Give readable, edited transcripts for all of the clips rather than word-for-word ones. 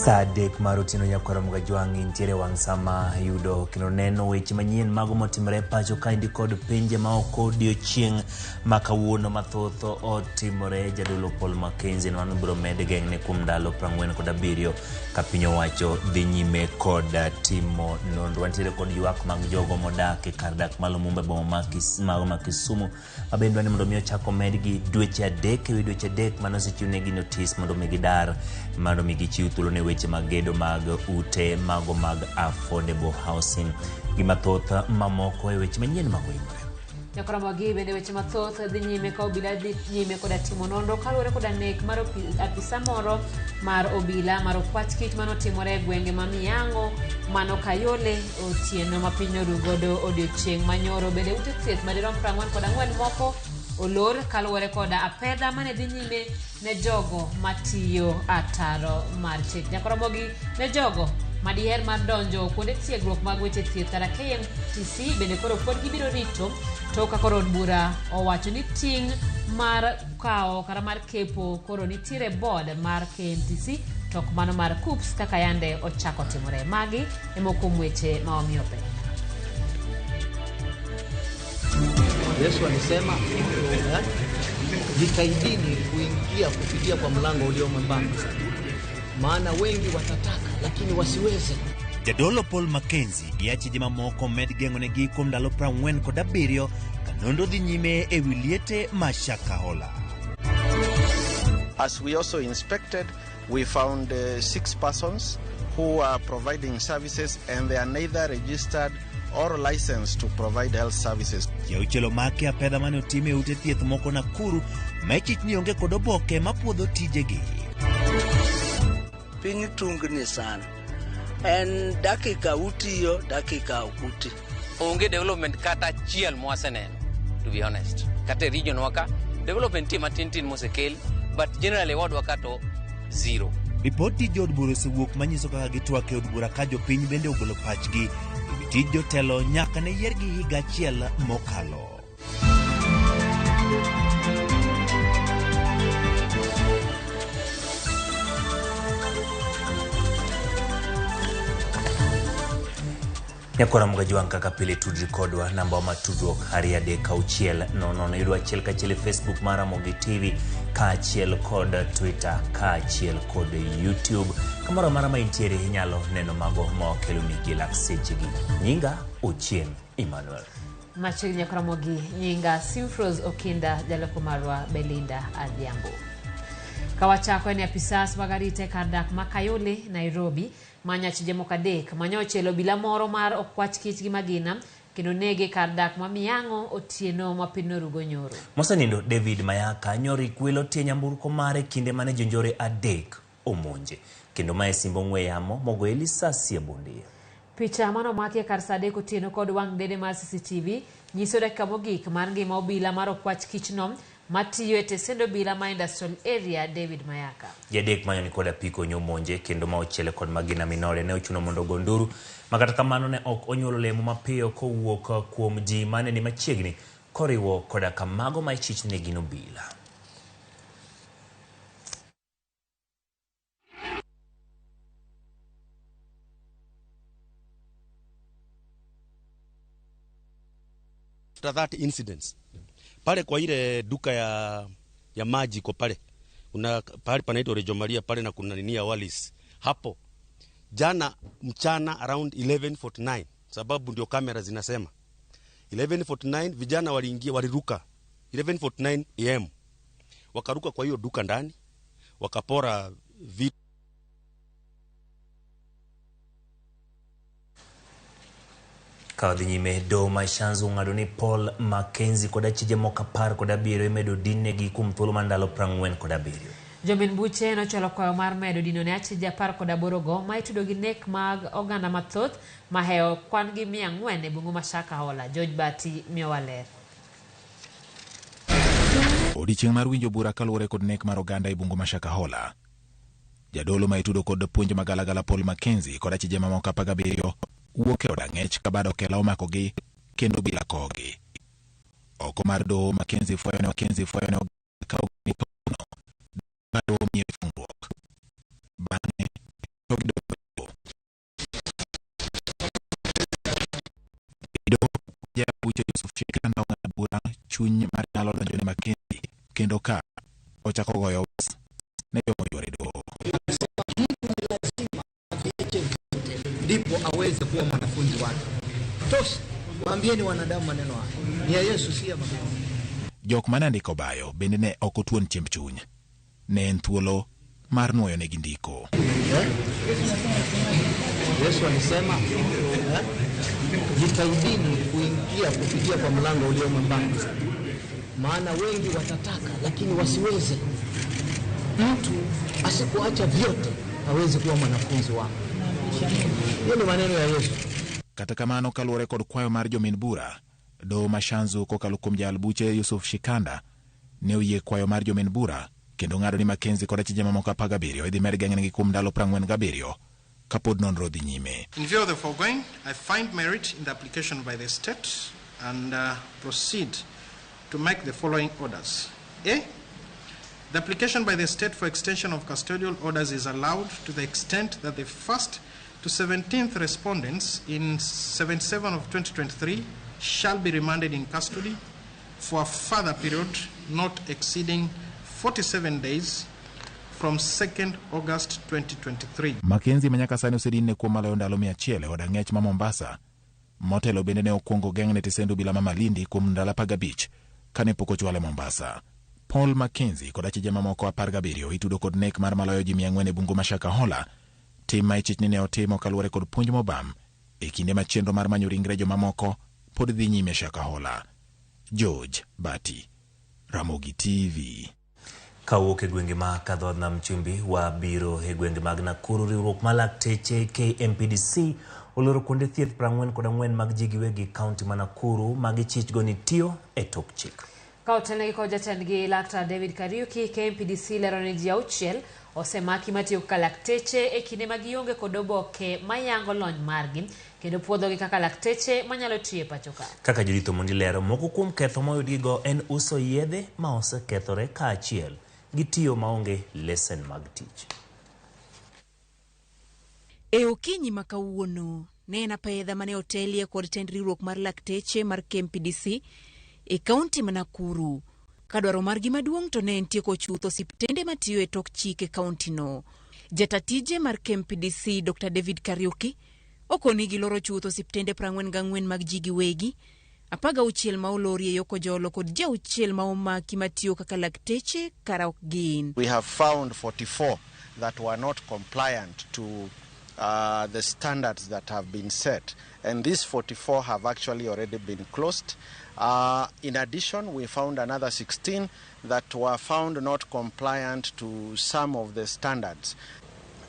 Saa 3 mar otieno nyakwar Mgajwang' intiere wang' sama yudo kendo neno weche manyien mago motimore e pacho kaendi kod pinje ma oko odiochieng' ma kawuono mathoth otimore. Jadolo Paul Mackenzie nwang' ibiro med geng'ne kuom ndalo 47 ka piny owacho dhi nyime kod timo nonro. Wantiere kod ywak mag jogo modak e kar dak ma Lumumba e boma ma Kisumu ma bende dwani mondo mi ochak omedgi dweche 3 ewi dweche 3 mane osechiwnegi notis mondo mi gidar mondo mi gichiw thuolo ne weche mag gedo mag ute mago mag affordable housing gi mathoth mamoko e weche manyien mag oimore. Nyakoromogi bende weche mathoth dhi nyime ka obila dhi nyime koda timo nonro kaluwore koda nek mar apisa moro mar obila mar okwach kich manotimore e gwenge ma Miang'o mano Kayole otieno ma piny noru godo odiochieng' manyoro. Bende ute thieth madirom 44 moko olor kaluwore koda apedha mane dhi nyime ne jogo matiyo ataro mar chik. Nyakoromogi ne jogo madiher mar donjo kuonde tiegruok mag weche thieth kata KMTC bende koro pod gibiro rito tok ka koro od bura owacho ni ting' mar kawo kata mar kepo koro nitiere board mar KMTC to ok mano mar KUCCPS kaka yande ochako timore. Magi e moko kuom weche ma wamiyo pek. Yesu alisema jitahidini kuingia kupitia kwa mlango ulio mwembamba, maana wengi watataka lakini wasiweze. Jadolo Paul Mackenzie gi achije mamoko med geng'onegi kuom ndalo 47 ka nonro dhi nyime e wi liete ma Shakahola. As we also inspected, we found 6 persons who are providing services and they are neither registered or licensed to provide health services. Ji auchiel omaki apedha mane otim e ute thieth moko Nakuru ma ichich ni onge kod oboke mapuodho tijegi. Piny tungni sana. En dakika utiyo, dakika ok uti. Onge development kata achiel mwaseneno, to be honest. Kata e region wa ka, development nitie matin tin mosekel, but generally wadwa ka to zero. Ripod tij jood bura osewuok manyiso kaka gitwak e od bura ka jopiny bende ogolo pachgi e wi tij jotelo nyaka ne yiergi higa achiel mokalo. Nyakwara Mgajwang' kaka pile tudri kodwa namba ma tudruok 236 00 yudwa achiel kachiel e Facebook mar Ramogi TV kaachiel kod Twitter kaachiel kod YouTube. Kamoro amora ma intiere inyalo neno mago ma wakeloni gi lak sechegi. Nyinga Ochieng' Emmanuel. Machiegni Nyakwaramogi, nyinga Simfros Okinda, jaloko marwa Belinda Adhiambo. Kawachako en apisas mag arita e kar dak ma Kayole, Nairobi, manyo achije moko 3 manyo ochielo obila moro mar okwach kich gi magina kendo nege kar dak ma Miang'o otieno ma piny norugo nyoro. Mosenindo David Mayaka nyori kwelo tie nyamburko mare kinde mane jonjore 3 omonje kendo mae simbo ong'we yamo mogoye lisasi e bundiye. Picha mane omaki e kar saa 3 otieno kod wang' dede mar CCTV nyiso dakika mogik mar ngima obila mar okwach kichno matiyo e tesend obila ma Industrial Area David Mayaka. Ji 3 manyo ni kod apiko nyomonje kendo ma ochiele kod magina minore ne ochuno mondo ogo nduru ma kata kamano ne ok onyuolo lemo mapiyo kowuok kuom ji mane ni machiegni koriwo koda ka mago ma ichich ni gin obila. After that incident, pale kwa ile duka ya maji iko pale, kuna pale panaitwa Rejo Maria pale na kuna nini ya Wallis hapo jana mchana around 11:49, sababu ndio kamera zinasema 11:49 vijana waliingia, waliruka 11:49 AM wakaruka kwa hiyo duka ndani wakapora vitu. Ka dhi nyime, doho ma Shanzu ong'ado ni Paul Mackenzie kod achije moko 17 imedo dinnegi kuom thuolo mar ndalo 47. Jomin buche nochwalo kwayo mar medo dino ne achije 18 go ma itudo gi nek mag oganda mathoth mahewo kwan gi 400 e bungu ma Shakahola. George Bati miyowa ler. Odiechieng' mar winjo bura kaluwore kod nek mar oganda e bungu ma Shakahola. Jadolo ma itudo kod puonj magalagala Paul Mackenzie kod achije mamoko 17 wuok e od ang'ech ka bad okela omakogi kendo obila kowogi. Oko mar doho Mackenzie fwayo ne Mackenzie fwayo ne ka ogni no doho miye fungruok. Bang'e to gidonjo e doho. E doho, jayal buche Yusuf Shikanda ong'ado bura chuny mar nyalo donjo ne Mackenzie kendo ka ochako goyo wes ne joma oyuore e doho. Ndipo aweze kuwa mwanafunzi wake. Tosha, waambieni wanadamu maneno haya ni ya Yesu, si ya Mackenzie. Jok mane andiko bayo bende ne ok otuon chiemb chuny. Ne en thuolo mar nuoyo negi ndiko. Yesu alisema eh, jitahidini kuingia kupitia kwa mlango ulio mwembamba, maana wengi watataka lakini wasiweze. Mtu asipoacha vyote hawezi kuwa mwanafunzi wangu. Hiyo ni maneno ya Yesu. Kata kamano kaluwore kod kwayo mar jomin bura, doho ma Shanzu kokalo kuom jayal buche Yusuf Shikanda ne oyie kwayo mar jomin bura kendo ng'ado ni Mackenzie kod achije mamoko 17 idhi med geng'negi kuom ndalo 47 kapod nonro dhi nyime. In view of the foregoing, I find merit in the application by the state and proceed to make the following orders. A. The application by the state for extension of custodial orders is allowed to the extent that the first to 17th respondents in 77 of 2023 shall be remanded in custody for a further period not exceeding 47 days from 2nd August 2023. Mackenzie ma nyaka sani osedinne kuom maloyo ndalo 100 e od ang'ech ma Mombasa. Motelo bende ne okwongo geng'ne tesend obila ma Malindi kuom ndalo 15 kane pok ochwale Mombasa. Paul Mackenzie kod achije mamoko 17 itudo kod nek mar maloyo ji 400 e bungu ma Shakahola, tim ma ichich ni ne otimo kaluwore kod puonj mobam e kinde ma chenro mar manyo ringre jomamoko pod dhi nyime Shakahola. George Bati, Ramogi TV. Kawuok e gwenge ma kadho nam chumbi wabiro e gwenge mag Nakuru. Riwruok mar lakteche KMPDC oloro kuonde thieth 44 mag ji giwegi kaunti ma Nakuru ma gichich go ni tiyo e tok chik. Ka otelnegi kod jatendgi Laktar David Kariuki, KMPDC lero ni ji 6 osemaki matiyo kaka lakteche e kinde ma gionge kod oboke mayango lony margi kendo puodhogi kaka lakteche manyalo tiyo e pacho ka. Kaka Judith Omondi lero, moko kuom ketho moyudgigo en uso yedhe ma osekethore kaachiel gi tiyo maonge lesen mag tich. E okinyi ma kawuono, ne en apedha mane otelie kod tend riwruok mar lakteche mar KMPDC e kaunti ma Nakuru. Ka dwaro margi maduong' to ne en tieko chuth osiptende matiyo e tok chik e kauntino. Jata tije mar KMPDC Dr. David Kariuki okoni giloro chuth osiptende 44 mag ji giwegi, 16 ma olori e yo Kojolo kod ji 6 ma omaki matiyo kaka lakteche kara ok gin. We have found 44 that were not compliant to the standards that have been set, and these 44 have actually already been closed. In addition, we found another 16 that were found not compliant to some of the standards.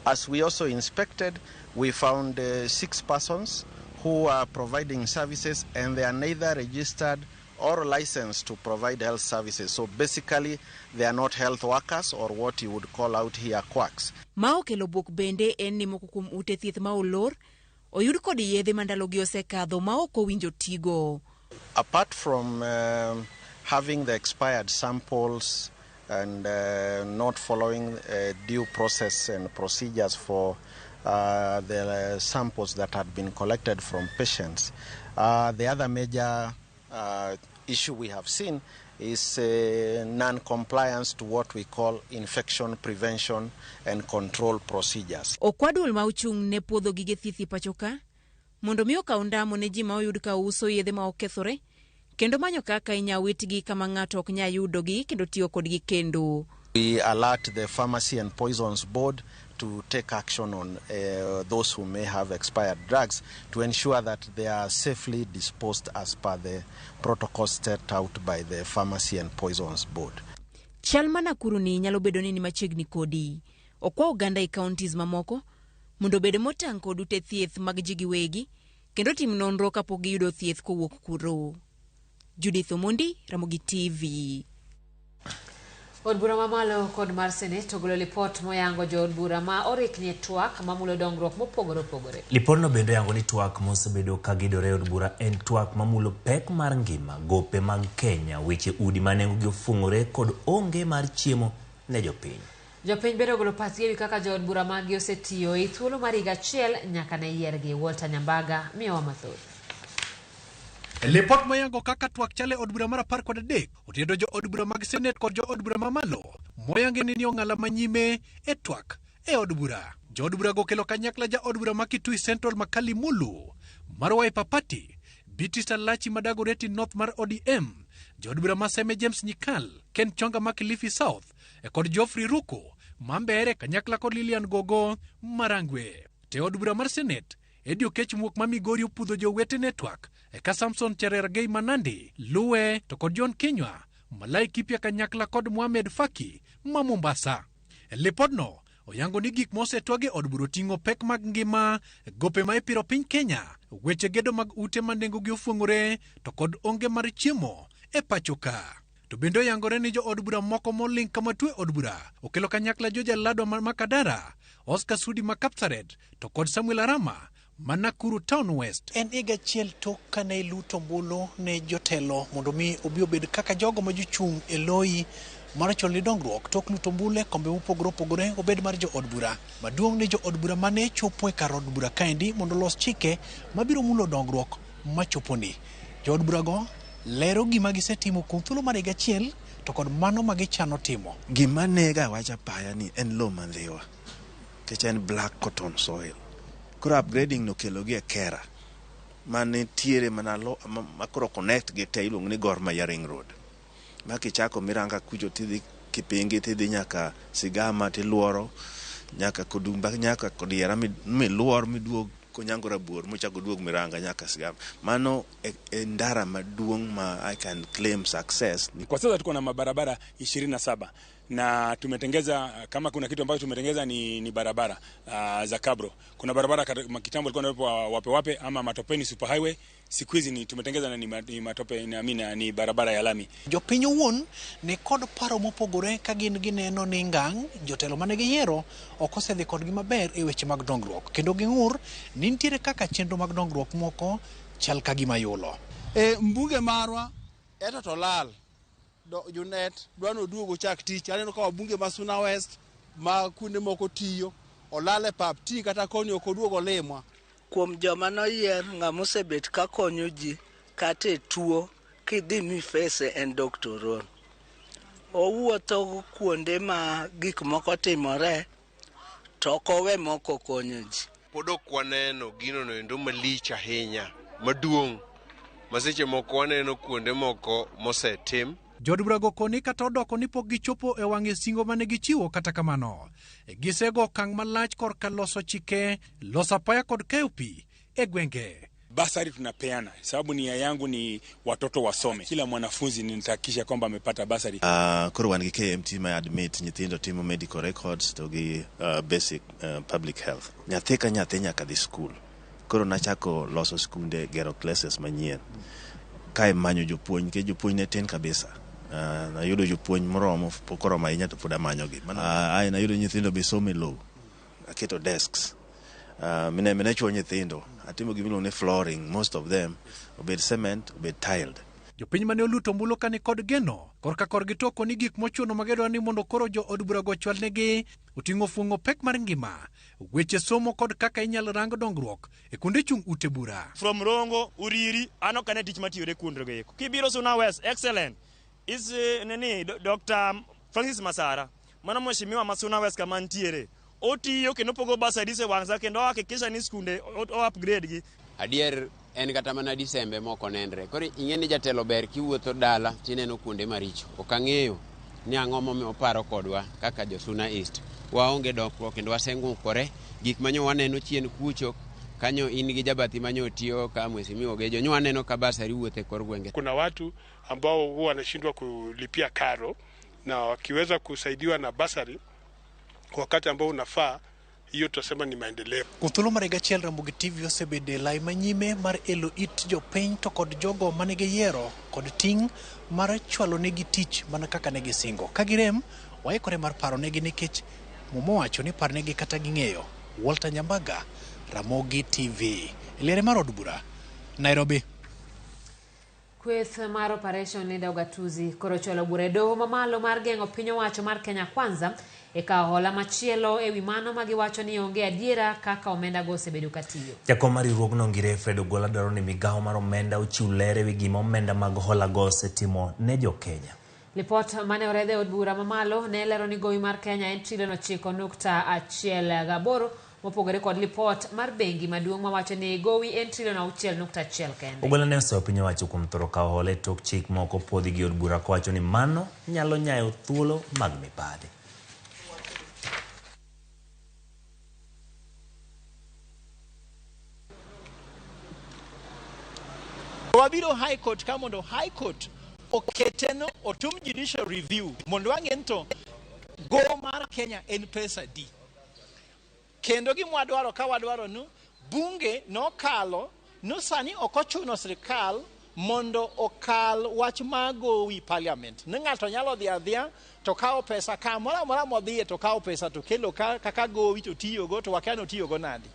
As we also inspected, we found 6 persons who are providing services and they are neither registered or licensed to provide health services. So basically, they are not health workers or what you would call out here quacks. Ma okelo buok bende en ni moko kuom ute thieth ma olor oyud kod yedhe ma ndalogi osekadho ma ok owinjo tigo. Apart from having the expired samples and not following due process and procedures for the samples that had been collected from patients, the other major issue we have seen is non-compliance to what we call infection prevention and control procedures. Okwa duol ma ochung' ne puodho gige thieth e pacho ka mondo mi okaw ndamo ne ji ma oyud ka uso yedhe ma okethore kendo manyo kaka inya witgi kama ng'ato ok nyal yudogi kendo tiyo kodgi kendo. We alert the Pharmacy and Poisons Board to take action on those who may have expired drugs to ensure that they are safely disposed as per the protocols set out by the Pharmacy and Poisons Board. Chal ma Nakuru ni nyalo bedo ni ni machiegni kodi. Okwa oganda e counties mamoko mondo obed motang' kod ute thieth mag ji giwegi kendo tim nonro kapok giyudo thieth kowuok kuro. Judith Omondi, Ramogi TV. Od bura mamalo kod mar Senate ogolo lipot moyango jood bura ma orikni e twak mamulo dongruok mopogore opogore. Lipodno bende oyango ni twak mosebedo ka gidore e od bura en twak mamulo pek mar ngima, gope mag Kenya, weche udi ma nengogi ofung'ore kod onge mar chiemo ne jopiny. Jopiny bende ogolo pachgi ewi kaka jood bura maggi osetiyo e thuolo mar higa achiel nyaka ne yiergi. Walter Nyambaga miyowa mathoth. Lipot moyango kaka twak chal e od bura mar 13 otiedo jo od bura mag senet kod jo od bura mamalo moyange ni ni ong'ala manyime e twak e od bura. Jo od bura go kelo kanyakla ja od bura ma Kitui Central Makali Mulu mar Wiper Party, Beatrice Alachi ma Dagoretti North mar ODM, jo od bura ma Seme James Nyikal, Ken Chonga ma Kilifi South e kod Geoffrey Ruku ma Mbeere kanyakla kod Lilian Gogo Marangwe. Te od bura mar senet Eddie Okech Muok ma Migori opudho jowetene twak, eka Samson Cherargei ma Nandi luwe to kod John Kinyua ma Laikipia kanyakla kod Mohamed Faki ma Mombasa. E lipodno oyango ni gik mosetwag e od bura oting'o pek mag ngima, gope ma ipiro piny Kenya, weche gedo mag ute ma nengogi ofuong'ore to kod onge mar chiemo e pacho ka. To bende oyangore ni jo od bura moko moling' kama tuo e od bura okelo kanyakla George Aladwa ma Makadara, Oscar Sudi ma Kapsaret to kod Samuel Arama ma Nakuru Town West. En higa achiel tok kane iluto ombulu ne jotelo mondo mi obi obed kaka jogo ma jochung' e loyi mar chwalo ni dongruok tok luto ombulu e kombe mopogore opogore obed mar jo od bura. Maduong' ni jo od bura mane chopo e kar od bura kaendi mondo olos chike mabiro mulo dongruok machoponi. Jo od burago lero gima gisetimo kuom thuolo mar higa achiel to kod mano ma gichano timo. Gima nega wach apaya ni en lowo ma Ndhiwa nikech en black cotton soil. Koro upgrading no kelo gi e Kera manitiere mana lo ma koro connect gi te iluongo ni Gor Mahia Ring Road. Ma kichako Miranga kucho tidhi Kipingi tidhi nyaka Sigama tiluoro nyaka Kodumba nyaka Kodiera miluor miduog Konyango Rabuor mochako duog Miranga nyaka Sigama. Mano e, e ndara maduong' ma I can claim success. Kwa sasa tuko na mabarabara 27 na tumetengeza, kama kuna kitu ambacho tumetengeza ni barabara za kabro. Kuna barabara kitambo ilikuwa inaitwa wape wape ama matopeni super highway, siku hizi ni tumetengeza na ni matope na mina ni barabara ya lami. Jopiny owuon ni kod paro mopogore ka gin gineno ni ngang' jotelo mane giyiero ok osedhi kodgi maber e weche mag dongruok kendo ging'ur ni nitiere kaka chenro mag dongruok moko chal ka gima yulo. E mbunge marwa eto to lal Junet dwa ni oduog ochak tich. Aneno ka wabunge ma Suna West ma kuonde moko tiyo olal e pap ti kata koni ok oduog olimwa. Kuom joma noyier ng'ama osebet ka konyo ji kata e tuo kidhi mifese en Dr. Ron. Owuotho kuonde ma gik moko timore to ok owe moko konyo ji. Pod ok waneno gino noendo malich ahinya maduong' ma seche moko waneno kuonde moko mosetim. Jood burago koni kata odoko ni pok gichopo e wang'e singo mane gichiwo kata kamano. Gisego okang' malach korka loso chike, loso apaya kod keyo pi e gwenge. Basari tunapeana sababu nia yangu ni watoto wasome. Kila mwanafunzi nitahakikisha kwamba amepata basari. Koro wan gi KMT ma admit nyithindo timo medical records to gi basic public health. Nyathi ka nyathi nyaka dhi school. Koro nachako loso skunde, gero classes manyien. Kae manyo jopuonj nikech jopuonj ne tin kabisa. Nayudo jopuonj moromo, pok oromo ahinya to pod amanyogi. Ae nayudo nyithindo be somo e lowo. Aketo desks. Mine chuo nyithindo. Atimo gimiluongo ni flooring, most of them obed cement, obed tiled. Jopiny mane oluto ombulu ka ni kod geno korka korgi to koni gik mochuno magidwaro ni mondo koro jo od burago ochwalnegi oting'o fuong'o pek mar ngima, weche somo kod kaka inyalo rang dongruok e kuonde chung' ute bura. From Rongo, Uriri, an ok ane tich matiyore kuondego eko. Kibiro Suna West, excellent. Is nini, Dr. Francis Masara, mano mheshimiwa ma Suna West kama ntiere. Otiyo kendo opogo bursaries e wang' sa kendo ohakikisha ni skunde o upgrade gi. Adier en kata mana Disembe mok onenre. Koro ing'e ni jatelo ber kiwuotho dala tineno kuonde maricho. Ok ang'eyo ni ang'o momiyo oparo kodwa kaka jo Suna East. Waonge dongruok kendo waseng'ukore. Gik manyo waneno chien kucho kanyo in gi jabathi manyo tiyo ka mheshimiwa Ogejo nyo waneno ka basari wuotho e kor gwenge. Kuna watu ambao huwa wanashindwa kulipia karo na wakiweza kusaidiwa na basari kwa wakati ambao unafaa, hiyo tutasema ni maendeleo. Kuom thuolo mar higa achiel Ramogi TV osebedo e lai manyime mar elo it jopiny to kod jogo mane giyiero kod ting' mar chwalo negi tich mana kaka ne gisingo. Ka girem, waikore mar paro negi nikech Muma owacho ni parnegi kata ging'eyo. Walter Nyambaga, Ramogi TV. E liere mar od bura, Nairobi. Kweth mar Operation Linda Ugatuzi koro ochwalo bura e doho mamalo mar geng'o piny owacho mar Kenya Kwanza e kawo hola machielo ewi mano ma giwacho ni onge adiera kaka omenda go osebedo katiyo. Jakom mar riwruogno Ngire Fred Ogola dwaro ni migawo mar omenda ochiw ler ewi gima omenda mag hola go osetimo ne jokenya. Lipot mane oredh e od bura mamalo ne lero ni gowi mar Kenya en trilion 9.18 mopogore kod lipot mar bengi maduong' mawacho ni gowi en trilion 6.1 kende. Ogola ne oseyo piny owacho kuom thoro kawo hola e tok chik ma ok opuodhi gi od bura kowacho ni mano nyalo nyayo thuolo mag mibadhi. Wabiro High Court ka mondo High Court oketeno otum judicial review mondo wang'e ni to go mar Kenya en pesa di. Kendo gima wadwaro ka wadwaro ni bunge nokalo ni sani ok ochuno sirikal mondo okal wach mar gowi parliament. Ni ng'ato nyalo dhi adhiya to kawo pesa kamoro amora modhiye to kawo pesa to kelo ka kaka gowi to tiyogo to wakia ni otiyogo nadi.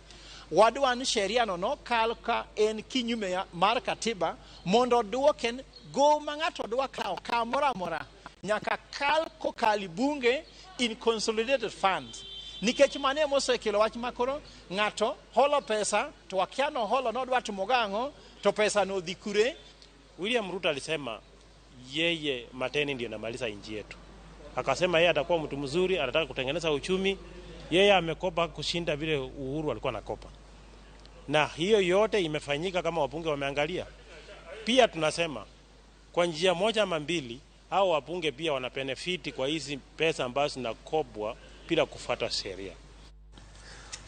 Wadwa ni sheria no nokal ka en kinyume mar katiba mondo oduoke go ma ng'ato dwa kawo kamoro amora nyaka kal kokalo e bunge in consolidated funds. Nikech mano ema osekelo wach ma koro ng'ato holo pesa to wakia noholo nodwa timo gang'o to pesa no odhi kure. William Ruto alisema yeye Mateni ndio anamaliza nchi yetu. Akasema yeye atakuwa mtu mzuri, anataka kutengeneza uchumi. Yeye amekopa kushinda vile Uhuru alikuwa anakopa. Na hiyo yote imefanyika kama wabunge wameangalia. Pia tunasema kwa njia moja ama mbili hao wabunge pia wanabenefiti kwa hizi pesa ambazo zinakopwa bila kufuata sheria.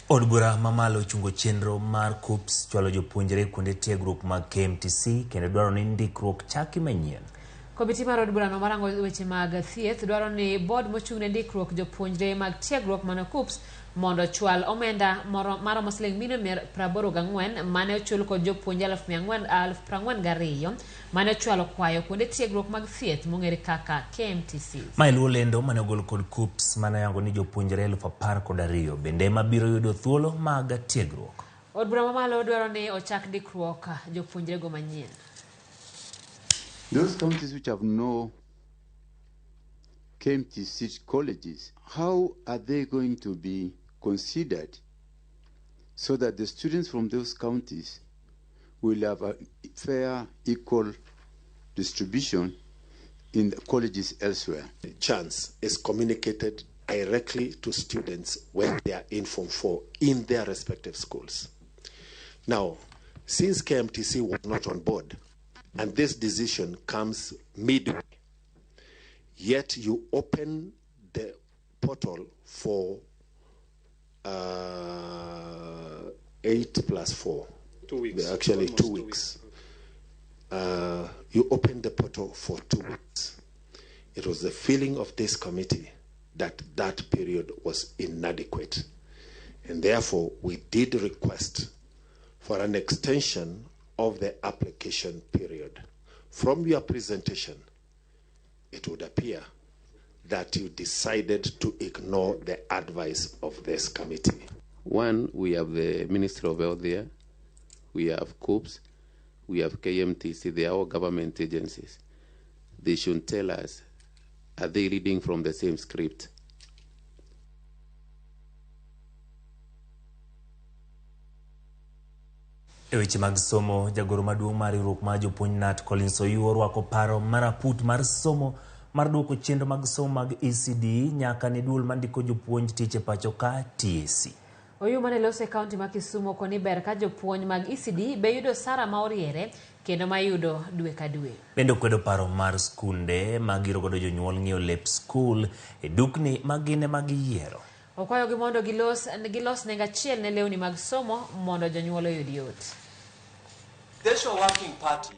Od bura mamalo ochungo chenro mar KUCCPS chwalo jopuonjre kuonde tiegruok mag KMTC kendo dwaro ni ndikruok chaki manyien. Komiti mar od burano marango weche mag thieth dwaro ni board mochung' ne ndikruok jopuonjre mag tiegruok mano KUCCPS mondo ochwal omenda maromo siling milion 84 mane ochul kod jopuonje 442,000 mane ochwalo kwayo kuonde tiegruok mag thieth mong'ere kaka KMTC. Mae luwo lendo mane ogol kod KUCCPS mane oyango ni jopuonjre 12,000 bende ema biro yudo thuolo mag tiegruok. Od bura mamalo dwaro ni ochak ndikruok jopuonjrego manyien. Those counties which have no KMTC colleges, how are they going to be considered so that the students from those counties will have a fair, equal distribution in the colleges elsewhere? The chance is communicated directly to students when they are in Form 4 in their respective schools. Now, since KMTC was not on board, and this decision comes midway, yet you open the portal for 8 plus 4. 2 weeks. Actually, 2 weeks. You open the portal for 2 weeks. It was the feeling of this committee that that period was inadequate. And therefore, we did request for an extension of the application period. From your presentation, it would appear that you decided to ignore the advice of this committee. One, we have the Ministry of Health there, we have KUCCPS, we have KMTC, they are all government agencies. They should tell us, are they reading from the same script? E weche mag somo, jagoro maduong' mar riwruok mar jopuonj KNUT Collins Oyuo orwako paro mar aput mar somo mar duoko chenro mag somo mag ECD nyaka ne duol mandiko jopuonj tich e pacho ka TSC. Oyuo mane loso e kaunti ma Kisumu koni ber ka jopuonj mag ECD be yudo sara ma oriere kendo ma yudo dwe ka dwe. Bende okwedo paro mar skunde ma giro godo jonyuol ng'iewo lep skul e dukni ma gin ema giyiero. Okwayogi mondo gilos nengo achiel ne lewni mag somo mondo jonyuol oyud yot. National Working Party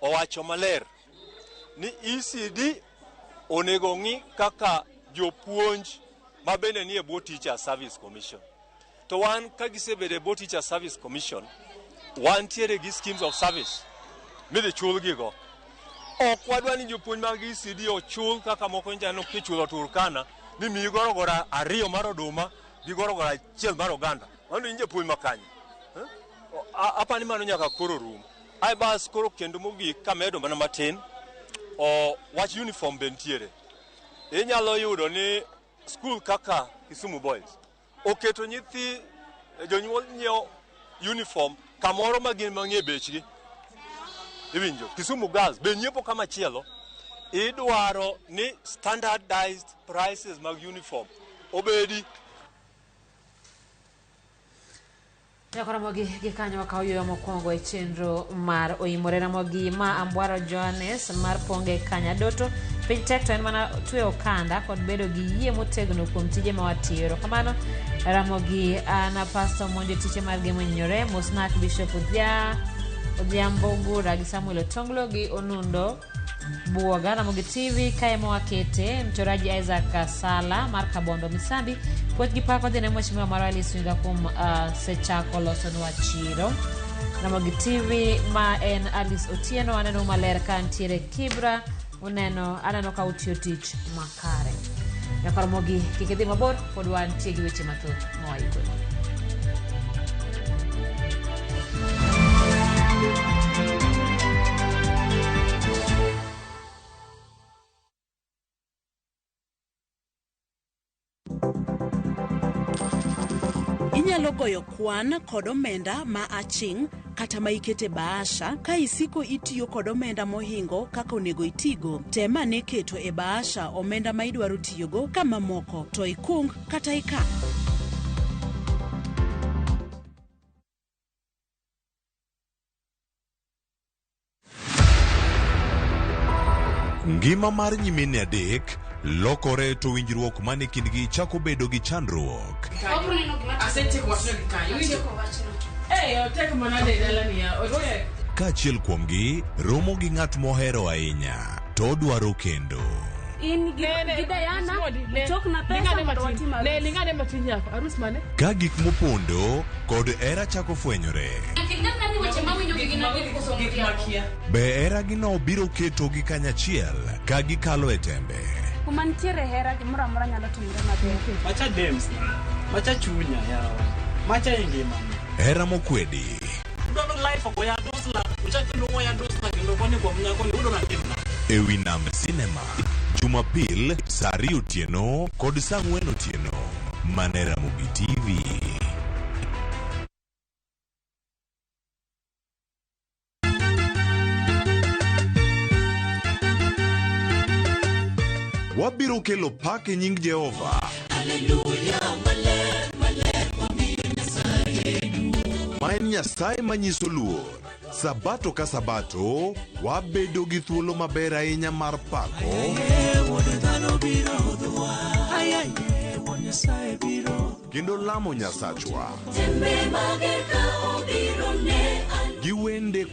owacho maler ni ECD onego ng'i kaka jopuonj ma bende nie bwo Teacher Service Commission. To wan ka gisebedo e bwo Teacher Service Commission, wantiere gi schemes of service midhi chulgigo. Ok wadwa ni jopuonj mag ECD ochul kaka moko nchano kichulo Turkana ni miyi gorogoro 2 mar oduma gi gorogoro 1 mar oganda. Mano in japuonj makanye? Apani mano nyaka koro rum. Ai bas koro kendo mogik kamedo mana matin, wach uniform be nitiere. Inyalo yudo ni Skul kaka Kisumu Boys oketo nyithi jonyuol nyiewo uniform kamoro ma gin mang'e bechgi. Iwinjo, Kisumu Girls be nyiepo kama chielo. Idwaro ni standardized prices mag uniform obedi. Nyakoromogi gi kanyo wakawo yueyo mokwongo e chenro mar oimore Ramogi ma Ambwaro Johannes mar Ponge Kanyadoto. Piny tek to en mana tweyo okanda kod bedo gi yie motegno kuom tije ma watiyo. Erokamano Ramogi an Pastor Monjo tije mar Gemo Nyinyore, Mosnak Bishop Odhiambo Gura gi Samuel Otonglo gi Onundo Buoga. Ramogi TV kae mowakete mchoraji Isaac Sala mar Kabondo Misambi. Puoch gi pak odhi ne Mheshimiwa marwa Alice Winga kuom sechako losonwa chiro. Ramogi TV ma en Alice Otieno aneno maler ka ntiere Kibra uneno aneno ka utiyo tich makare. Nyaka Ramogi kik idhi mabor pod wantie gi weche mathoth mawaikoni. Inyalo goyo kwan kod omenda ma aching' kata ma ikete bahasha ka isiko itiyo kod omenda mohingo kaka onego itigo. Tem ane keto e bahasha omenda ma idwaro tiyogo ka mamoko to ikung kata ikan. Ngima mar nyimine adek lokore to winjruok mane kindgi chako bedo gi chandruok. Kaachiel kuomgi romo gi ng'at mohero ahinya to odwaro kendo. In gi Diana, chokna pesa mondo watim arus. Ka gik mopondo kod hera chako fwenyore. Be heragino biro ketogi kanyachiel ka gikalo e tembe. Kuma nitiere hera gimoro amora nyalo timore maber. Macha dems, macha chunya yawa, macha engima. Hera mokwedi. Ewi Nam Cinema, Jumapil saa 2 otieno kod saa 4 otieno. Mane Ramogi TV. Wabiro kelo pak e nying Jehova. Ma en Nyasaye manyiso luor. Sabato ka sabato, wabedo gi thuolo maber ahinya mar pako kendo lamo Nyasachwa gi wende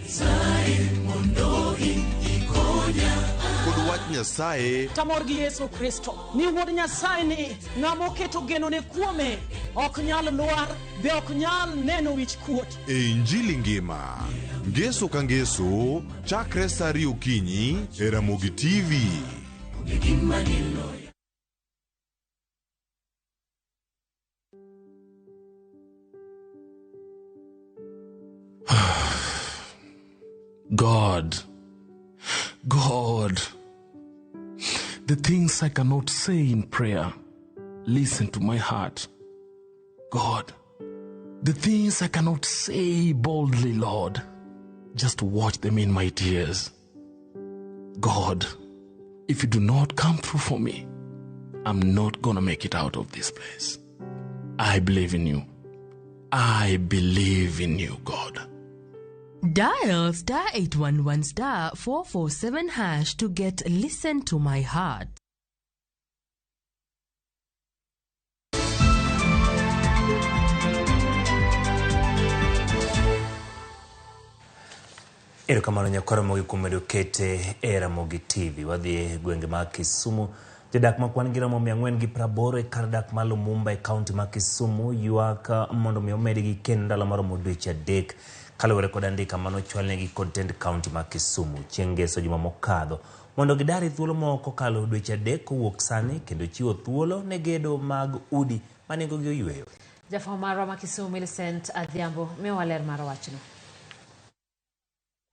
kod wach Nyasaye. Tamor gi Yesu Kristo ni wuod Nyasaye ni ng'ama oketo genone kuome ok nyal lwar be ok nyal neno wich kuot. E Injili ngima, ngeso ka ngeso, chakre saa 2 okinyi e Ramogi TV. God, the things I cannot say in prayer, listen to my heart. God, the things I cannot say boldly, Lord, just watch them in my tears. God, if you do not come through for me, I'm not gonna make it out of this place. I believe in you. I believe in you, God. Dial star 811 star 447 hash to get Listen to My Heart. Erokamano nyakwar Ramogi kuom medo kete e Ramogi TV. Wadhi e gwenge mag Kisumu. Jodak ma kwan gi romo 480 e kar dak ma Lumumba e kaunti ma Kisumu ywak mondo mi omedgi kendo ndalo maromo dweche 3 kaluwore kod andika manochwalnegi kod tend kaunti ma Kisumu chieng' ngeso juma mokadho mondo gidar e thuolo moko kokalo dweche 3 kowuok sani kendo chiwo thuolo ne gedo mag udi ma nengogi oyweyo. Jafwambo marwa ma Kisumu Millicent Adhiambo miyowa ler mar wachno.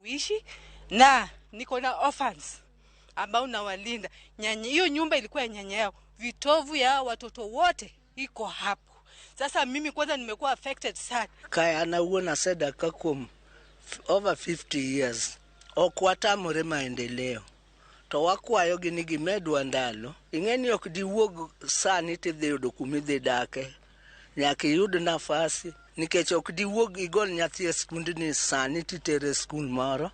Kuishi na niko na orphans ambao nawalinda. Nyanya, hiyo nyumba ilikuwa ya nyanya yao. Vitovu ya watoto wote iko hapo. Sasa mimi kwanza nimekuwa affected sana. Kae an awuon asedak ka kuom over 50 years. Ok watamore maendeleo. To wakwayogi ni gimedwa ndalo. Ing'e ni ok diwuog sani tidhi yudo kumidhi dake. Nyaka iyud nafasi nikech ok diwuog igol nyathi e skundni sani titere e skul moro.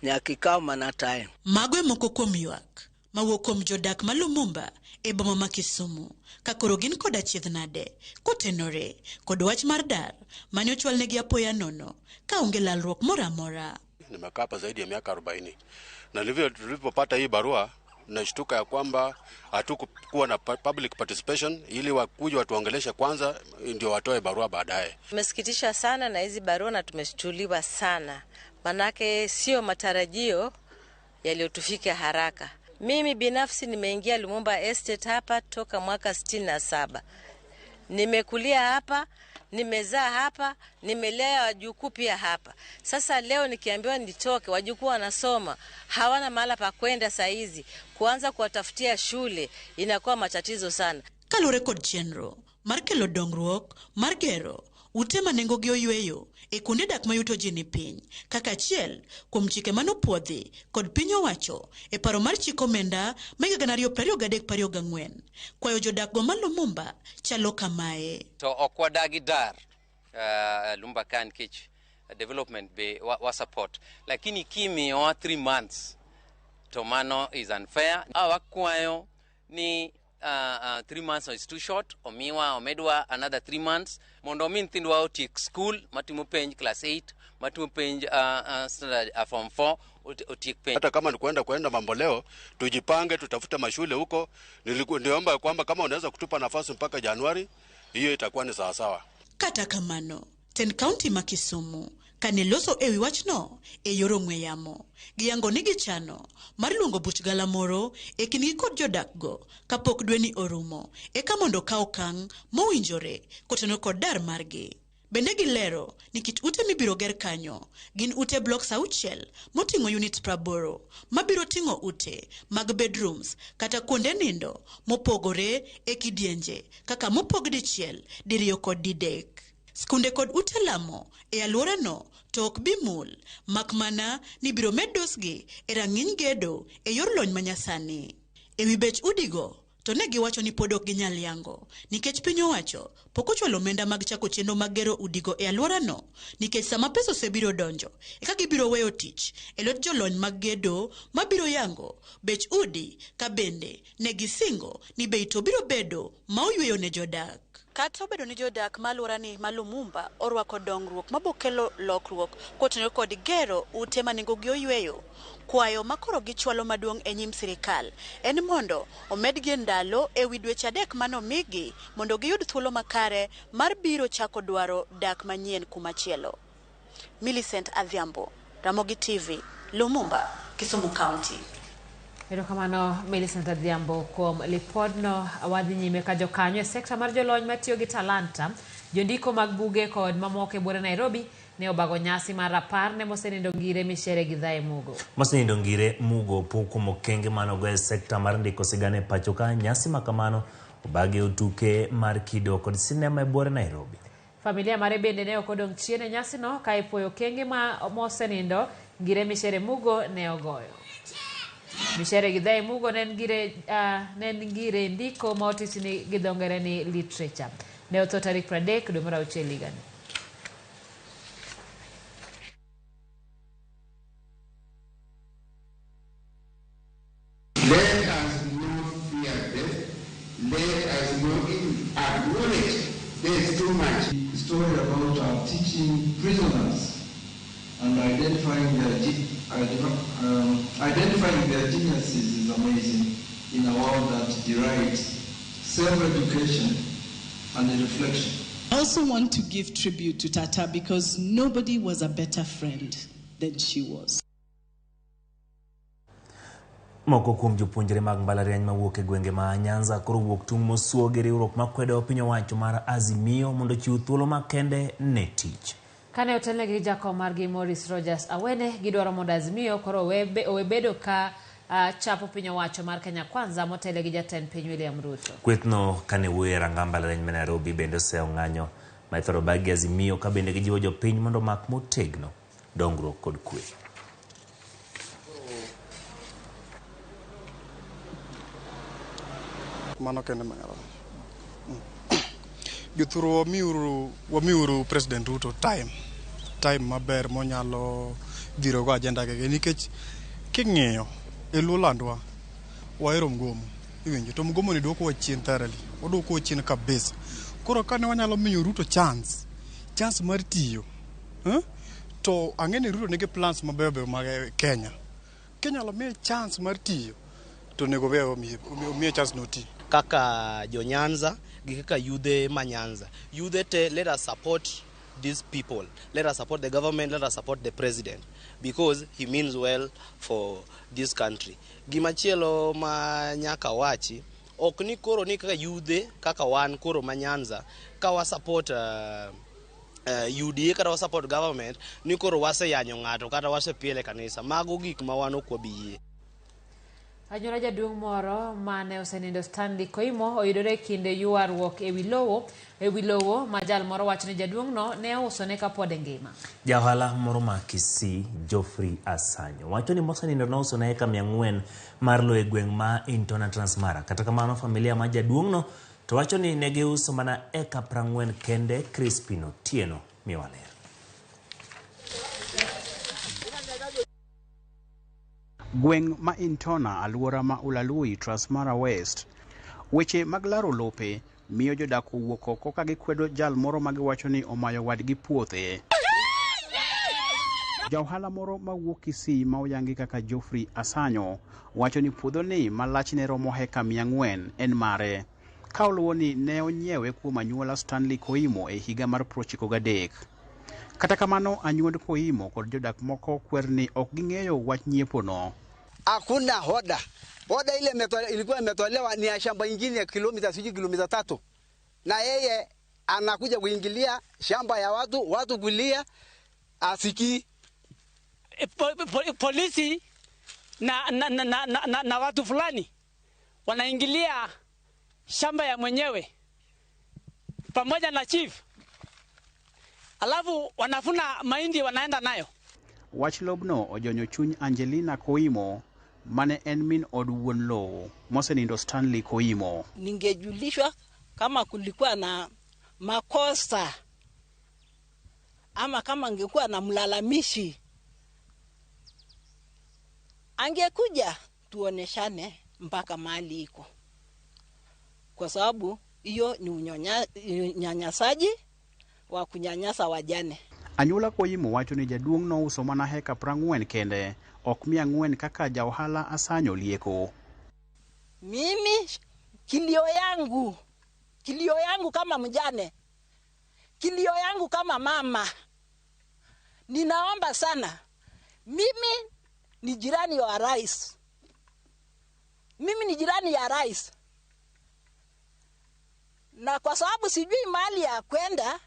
Nyaka ikaw mana time. Mago e moko kuom ywak mawuok kuom jodak ma Lumumba e boma ma Kisumu ka koro gin kod achiedh nade kotenore kod wach mar dar mane ochwalnegi apoya nono ka onge lalruok moro amora. Nimekaa hapa zaidi ya miaka 40 na tulipopata hii barua nashtuka ya kwamba hatukuwa na public participation ili wakuje watuongeleshe kwanza ndio watoe barua baadaye. Tumesikitisha sana na hizi barua na tumeshtuliwa sana, manake sio matarajio yaliyotufika haraka. Mimi binafsi nimeingia Lumumba Estate hapa toka mwaka 67. Nimekulia hapa, nimezaa hapa, nimelea wajukuu pia hapa. Sasa leo nikiambiwa nitoke, wajukuu wanasoma, hawana mahala pa kwenda saa hizi. Kuanza kuwatafutia shule inakuwa matatizo sana. Kaluwore kod chenro mar kelo dongruok mar gero ute ma nengogi oyweyo e kuonde dak ma yuto ji ni piny kaka achiel kuom chike manopuodhi kod piny owacho e paro mar chik omenda ma higa 2023-2024. Kwayo jodak go ma Lumumba chalo kamae. To ok wadagi dar Lumumba ka nikech development be wa support, lakini kimiyowa 3 months to mano is unfair. Wakwayo ni 3 months is too short, omiwa omedwa another 3 months mondo omi nyithindwa otiek school matimo penj class 8 matimo penj standard form 4 otiek penj. Hata kama ni kwenda mambo leo, tujipange tutafute mashule huko. Niliomba kwamba kama unaweza kutupa nafasi mpaka Januari, hiyo itakuwa ni sawa sawa. Kata kamano, ten county ma Kisumu kane loso ewi wachno e yor ong'we yamo giyango ni gichano mar luongo buch galamoro e kindgi kod jodakgo kapok dweni orumo eka mondo okaw okang' mowinjore kotenore kod dar margi. Bende gilero ni kit ute mibiro ger kanyo gin ute blocks 6 moting'o units 80 mabiro ting'o ute mag bedrooms kata kuonde nindo mopogore e kidienje kaka mopog dichiel, diriyo kod didek. Skunde kod ute lamo e alworano to ok bi mul, mak mana ni biro med dosgi e rang'iny gedo e yor lony manyasani. Ewi bech udigo to ne giwacho ni pod ok ginyal yango nikech piny owacho pok ochwalo omenda mag chako chenro mag gero udigo e alworano nikech sama pesa osebiro donjo eka gibiro weyo tich e lwet jolony mag gedo mabiro yango bech udi ka bende ne gisingo ni bei to biro bedo ma oyweyo ne jodak. Kata obedo ni jodak ma alworani ma Lumumba orwako dongruok mabokelo lokruok kotenore kod gero ute ma nengogi oyweyo, kwayo makoro gichwalo maduong' e nyim sirikal en mondo omedgi ndalo ewi dweche 3 manomigi mondo giyud thuolo makare mar biro chako dwaro dak manyien kumachielo. Millicent Adhiambo, Ramogi TV, Lumumba, Kisumu County. Erokamano Millicent Adhiambo kuom lipodno. Wadhi nyime ka jokanyo e sekta mar jolony matiyo gi talanta, jondiko mag buge kod mamoko e buore Nairobi ne obago nyasi mar rapar ne mosenindo Ngire Michere Githae Mugo. Mosenindo Ngire Mugo opo kuom okenge manogo e sekta mar ndiko sigana e pacho ka. Nyasi makamano obagi otuke mar kido kod sinema e buore Nairobi. Familia mare bende ne ok odong' chien e nyasino ka ipuoyo okenge ma mosenindo Ngire Michere Mugo ne ogoyo. Michere Githae Mugo ne en ngire ndiko ma otisni gi dho ngere ni literature. Ne otho tarik 30 dwe mar 6 higani. Let us not fear death. Let us not even acknowledge there's too much. The story about our teaching prisoners and identifying their geniuses is amazing in a world that derides self-education and reflection. I also want to give tribute to Tata because nobody was a better friend than she was. Moko kuom jopuonjre mag mbalariany mawuok e gwenge ma Nyanza koro wuok tung' mosuo gi riwruok makwedo piny owacho mar Azimio mondo ochiw thuolo makende ne tich. Kane otelnegi gi jakom margi Maurice Rogers Awene, gidwaro mondo Azimio koro owe bedo ka chapo piny owacho mar Kenya Kwanza motelo gi jatend piny William Ruto. Kwethno kane wuoyo e ranga mbalariany ma Nairobi bende oseyo ng'anyo ma ithoro bag gi Azimio ka bende gijiwo jopiny mondo omak motegno dongruok kod kwe. Mano kende manyalo Jothurwa wamiuru President Ruto time maber monyalo dhirogo agenda gege nikech king'iyo e Luolandwa wahero mgomo iwinjo to mgomo ni duokowa chien thoroughly oduokowa chien kabisa. Koro kane wanyalo miyo Ruto chance mar tiyo to ang'e ni Ruto nigi plans mabeyo beyo mag Kenya. Kinyalo miye chance mar tiyo to onego omiye chance no oti. Kaka jo Nyanza gi kaka yudhe ma Nyanza. Yudhe te, let us support these people. Let us support the government, let us support the president because he means well for this country. Gimachielo ma nyaka wachi, ok ni koro ni kaka yudhe kaka wan koro ma Nyanza ka wa support UDA kata wa support government ni koro waseyanyo ng'ato kata wasepiele kanisa. Mago gik ma wan ok wabi yie. Anyuola jaduong' moro mane osenindo Stanley Koimo oyudore e kinde ywaruok ewi lowo ma jal moro wacho ni jaduong'no ne ousone kapod engima. Ja ohala moro ma Kisii, Geoffrey Asanyo, wacho ni mosenindo nousone eka 400 mar lowo e gweng' ma Intona Transmara. Kata kamano familia ma jaduong'no to wacho ni ne giuso mana eka 40 kende. Crispin Otieno miwa ler. Gweng' ma Intona, alwora ma Ulalui, Transmara West. Weche mag laro lope miyo jodak owuok oko ka gikwedo jal moro ma giwacho ni omayo wadgi puothe. Ja ohala moro mawuok Kisii ma oyangi kaka Geoffrey Asanyo wacho ni puodhoni ma lachne romo heka 400 en mare, ka oluwo ni ne onyiewe kuom anyuola Stanley Koimo e higa mar 93. Kata kamano anyuond Koimo kod jodak moko kwer ni ok ging'eyo wach nyiepono. Hakuna hoda. Hoda ile ilikuwa imetolewa ni ya shamba ingine ya kilomita sijui kilomita 3. Na yeye anakuja kuingilia shamba ya watu, watu kulia asiki. Polisi na watu fulani wanaingilia shamba ya mwenyewe pamoja na chief. Alafu wanafuna mahindi wanaenda nayo. Wach lobno ojonyo chuny Angelina Koimo mane en min od wuon lowo mosenindo Stanley Koimo. Ningejulishwa kama kulikuwa na makosa ama kama angekuwa na mlalamishi, angekuja tuoneshane mpaka mahali iko, kwa sababu hiyo ni unyanyasaji wa kunyanyasa wajane. Anyuola Koimo wacho ni jaduong' nouso mana heka 40 kende, ok 400 kaka ja ohala Asanyo lieko. Mimi kilio yangu kama mjane, kilio yangu kama mama, ninaomba sana. Mimi ni jirani wa rais. Mimi ni jirani ya rais. Na kwa sababu sijui mahali ya kwenda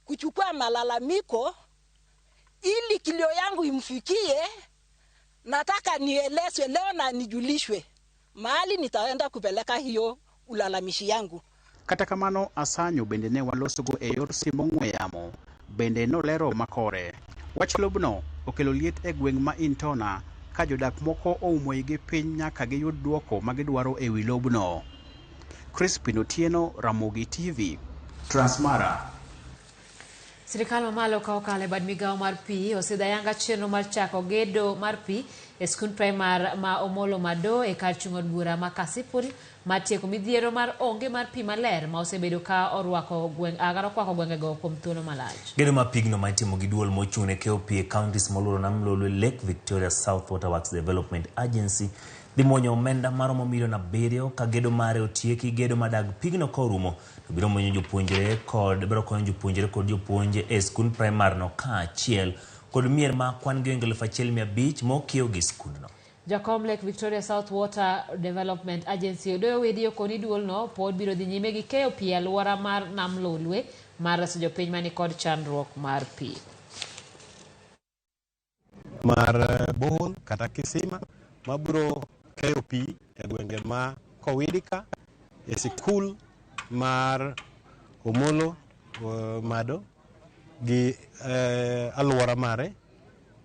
kuchukua malalamiko ili kilio yangu imfikie, nataka nielezwe leo na nijulishwe mahali nitaenda kupeleka hiyo ulalamishi yangu. Kata kamano Asanyo bende ne walosogo e yor simo ong'we yamo, bende nolero makore. Wach lobno okelo liet e gweng' ma Intona ka jodak moko oumo igi piny nyaka giyud duoko magidwaro ewi lobno. Crispin Otieno, Ramogi TV, Transmara. Sirikal mamalo ka okalo e bad migawo mar pi osidho ayanga chenro mar chako gedo mar pi e skund primar ma Omolo Mado e kar chung' od bura ma Kasipul mar tieko midhiero mar onge mar pi maler ma osebedo ka orwako okwako gwengego kuom thuolo malach. Gedo mar pigno ma itimo gi duol mochung' ne keyo pi e counties moluoro nam Lolwe Lake Victoria South Water Works Development Agency dhi muonyo omenda maromo milion 7 ka gedo mare otieki. Gedo madag pigno korumo to biro monyo jopuonjre kod biro konyo jopuonjre kod jopuonje e skund primar no kaachiel kod mier ma kwan gi 1500 mokiewo gi skundno. Jakom Lake Victoria South Water Development Agency Odoyo Wedi okoni duolno pod biro dhi nyime gi keyo pi e alwora mar nam Lolwe mar reso jopiny mani kod chandruok mar pi. Mar borehole kata kisima mabiro keyo pi e gwenge ma Kowidika, e sikul mar Omolo Mado gi alwora mare.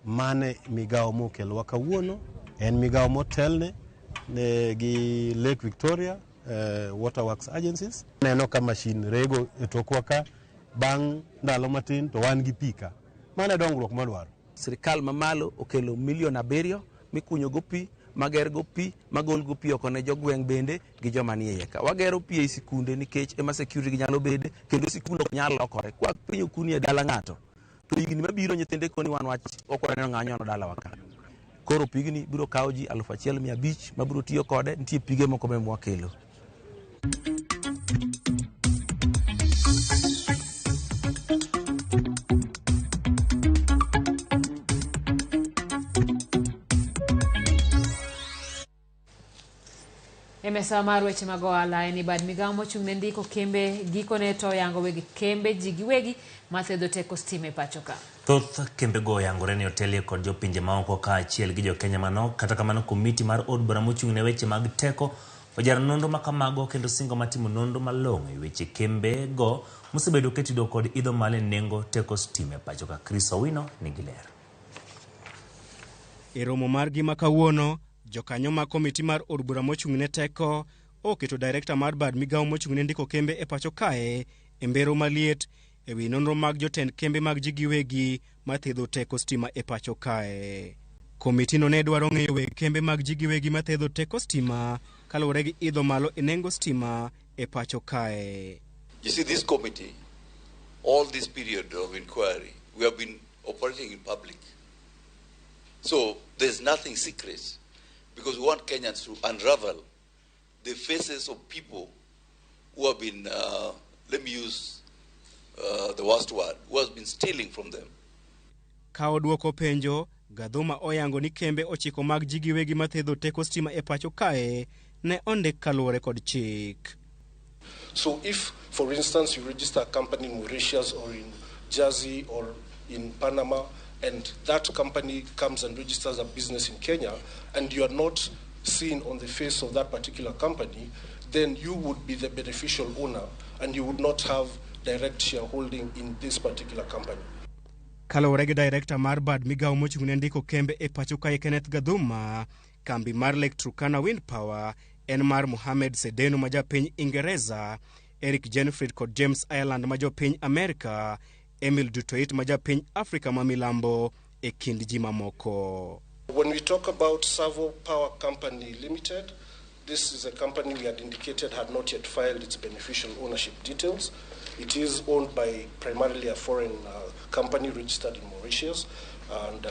Mane migawo mokelwa kawuono en migawo motelne gi Lake Victoria Waterworks Agencies. Neno ka mashin rego e tokwa ka, bang' ndalo matin to wan gi pi ka. Mano e dongruok madwaro. Sirikal mamalo okelo milion 7 mikunyogo pi, magergo pi, magolgo pi oko ne jogweng' bende gi joma nie iye ka. Wagero pi ei sikunde nikech ema security gi nyalo bede, kendo sikul ok nyal lokore. Kwa piny okuni e dala ng'ato, to higni mabiro nyithinde koni wan wach ok waneno ng'anyo no dalawa ka. Koro pigni biro kawo ji 1500 mabiro tiyo kode, nitie pige moko be mwakelo. E mesa mar weche mag ohala en bad migawo mochung' ne ndiko kembe gikone to oyango weg kembe ji giwegi mathedho teko stima e pacho ka. Thoth kembego oyangore ni otelie kod jopinje maoko kaachiel gi jokenya manok. Kata kamano komiti mar od bura mochung' ne weche mag teko ojaro nonro makamago kendo singo matimo nonro malong'o e weche kembe go mosebedo ketido kod idho malo e nengo teko stima e pacho ka. Chris Owino nigi ler. E romo margi ma kawuono, jokanyo mag komiti mar od bura mochung' ne teko oketo direkta mar bad migawo mochung' ne ndiko kembe e pacho kae e mbero maliet e wi nonro mag jotend kembe mag ji giwegi mathedho teko stima e pacho kae. Komitino ne dwaro ng'eyo weg kembe mag ji giwegi mathedho teko stima kaluwore gi idho malo e nengo stima e pacho kae. You see, this committee, all this period of inquiry, we have been operating in public. So there's nothing secret, because we want Kenyans to unravel the faces of people who have been, let me use the worst word, who has been stealing from them. Ka odwoko penjo, Gadhuma oyango ni kembe 9 mag ji giwegi mathedho teko stima e pacho kae ne ondik kaluwore kod chik. So if, for instance, you register a company in Mauritius or in Jersey or in Panama, and that company comes and registers a business in Kenya, and you are not seen on the face of that particular company, then you would be the beneficial owner and you would not have direct shareholding in this particular company. Kaluwore gi director mar bad migawo mochung' ne ndiko kembe e pacho kae Kenneth Gadhuma, kambi mar Lake Turkana Wind Power en mar Mohamed Sedeno ma japiny Ingereza, Eric Jenfrid kod James Ireland ma jopiny Amerika, Emil Dutoit ma japiny Afrika ma milambo e kind ji mamoko. When we talk about Savo Power Company Limited, this is a company we had indicated had not yet filed its beneficial ownership details. It is owned by primarily a foreign company registered in Mauritius, and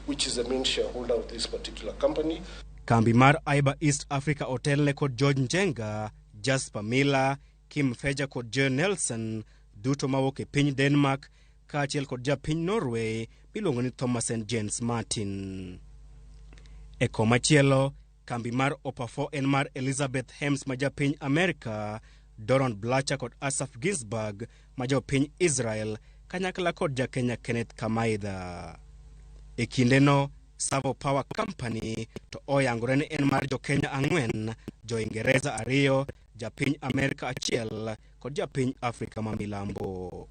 which is the main shareholder of this particular company. Kambi mar Aiba East Africa otelne kod George Njenga, Jasper Miller, Kim Feja kod Joe Nelson, duto mawuok e piny Denmark, kaachiel kod japiny Norway miluongo ni Thomas and Jens Martin. E komachielo, kambi mar Opa4 en mar Elizabeth Hems ma japiny Amerika, Doron Blacher kod Asaf Ginsberg ma jopiny Israel, kanyakla kod jakenya Kenneth Kamaitha. E kindeno, Savo Power Company to oyangore ni en mar jokenya 4, jo-Ingereza 2, japiny Amerika 1 kod japiny Afrika ma milambo.